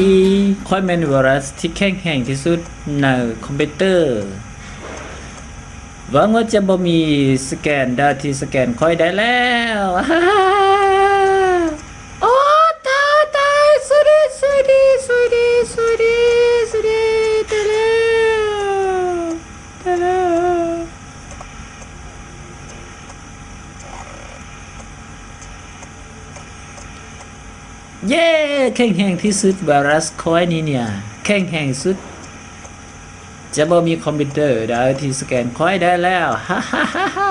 Ib, คอยเป็นไวรัสที่แข็งแรงที่สุดในคอมพิวเตอร์ Vẫn có จะบ่มี สแกน ได้ที่สแกน khỏi ได้แล้ว Ov, tag tag, xwb dig xwb dig xwb dig xwb dig xwb dig, tag lawm, tag lawm. Yes, แข็งแรงที่สุด ไวรัส khỏi นี้เนี่ย แข็งแรงสุด จะบ่มีคอมพิวเตอร์ใดที่สแกน khỏi ได้แล้ว ฮ่าฮ่าฮ่าฮ่า